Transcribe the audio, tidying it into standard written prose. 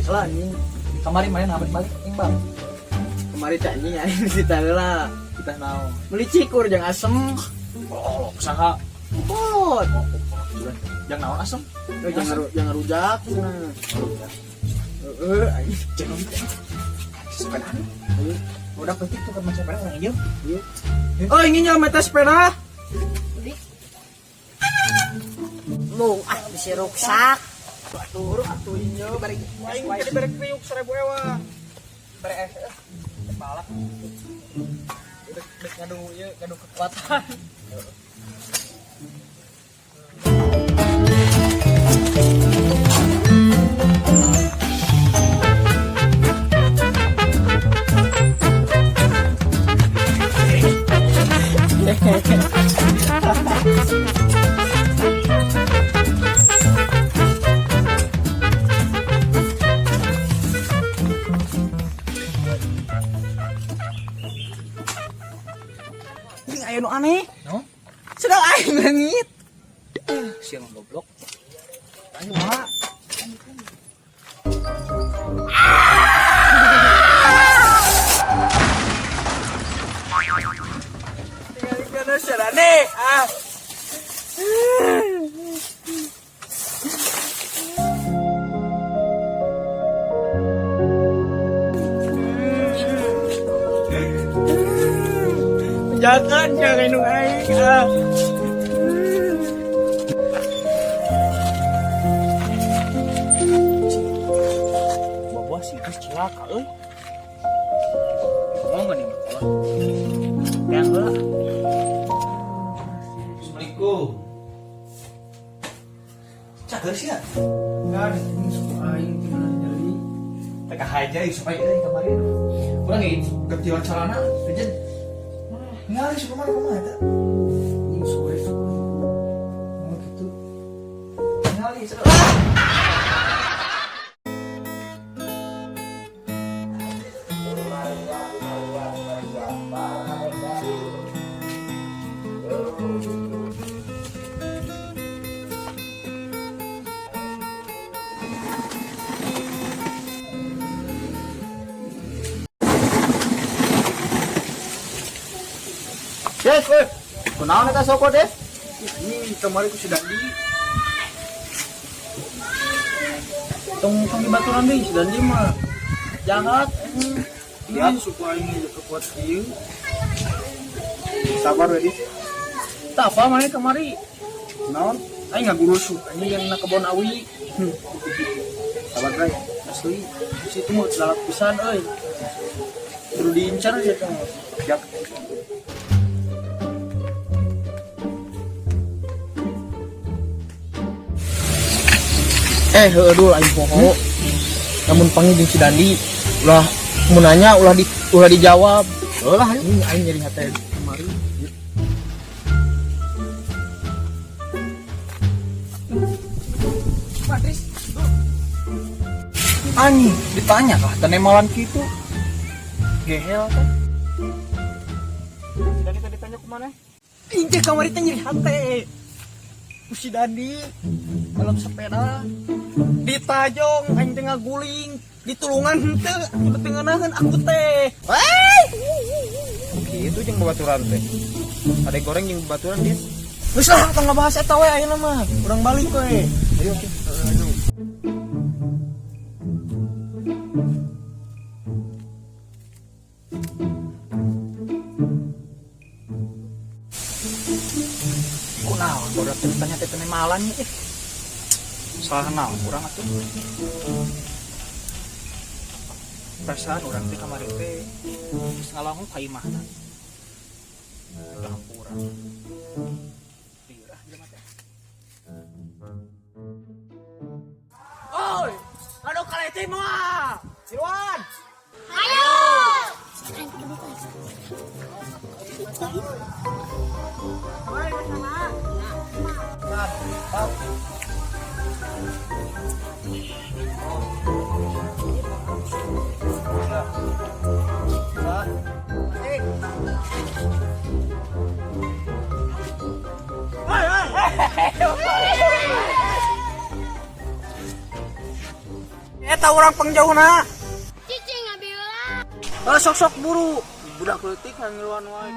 Lah anjing. Kamari mana namet balik ing bang. Kemari teh anjing aing cerita heula. Kita naon. Meuli cikur jeung asem. Oh, usaha. Kolot. Oh, oh, jangan naon asem. Eh, jangan rujak cenah. Heeh, anjing. Jangan sepeda. Udah penting tuh kan macam sepeda orang hijau. Iya. Oh, ini nyala meta sepeda. Mung ah bisa ruksak. Batur atuh ieu bari aing tadi bari kriuk 1000 ewa. Bere balap. Udah udah ngadu ieu ngadu kekuatan. Ini aya nu aneh. No? Sedang aing leungit. Siang goblok. Ayo, Mak. Tinggal kana sarane. Ah. Jangan, jangan nu aing. Ah. Buah-buah sih geus cilaka euy. Ngomong nih mah. Yang heula. Assalamualaikum. Cager sih ya. Kan ini suku aing teu meunang nyeri. TK aja ieu supaya euy kamari. Urang ge kecilan celana dejen. Ngali suku mana kumaha eta? Ini suwe suwe. Oh gitu. Ngali Des, woi. Kunaon eta soko, Des? Ini kemarin ku si Dandi. Tong tong di baturan deui si Dandi mah. Jahat. Iya, suku aing kuat ieu. Sabar we, Dis. Tak apa mana kamari. Naon? Aing ngagurusuk anjing yang na kebon awi. Sabar, Bray. Asli situ mah lalak pisan euy. Kudu diincar ya teh. Siap. Eh, heueuh dul aing poho. Lamun panggil jeung si Dandi, ulah mun nanya ulah dijawab. Heuh lah, ayo. Ini aing nyeri hate kemari. Madris. Anjing, ditanya kah tenemalan kitu. Gehel teh. Si Dandi tadi tanya kumaha? Aing teh kamari teh nyeri hate. Ku si Dandi balap sepeda ditajong aing teh ngaguling ditulungan henteu aku teh ngeunaheun aku teh. Wey! Kitu jeung babaturan teh. Ade goreng jeung babaturan, Dis. Geus lah tong ngabahas eta we ayeuna mah. Urang balik we. Ayo, ayo. Kunaon bodak teh ditanya teh tenemalan ih. Salah naon urang atuh. Perasaan urang teh kamari teh geus ngalangu ka imahna. Udah hampura. Lirah jelema teh. Oi, aduh kaleci mah. Siluan. Ayo. Eta urang pangjauhna. Cicing abila. Eh, sok-sok buru. Budak leutik ngiluan wae.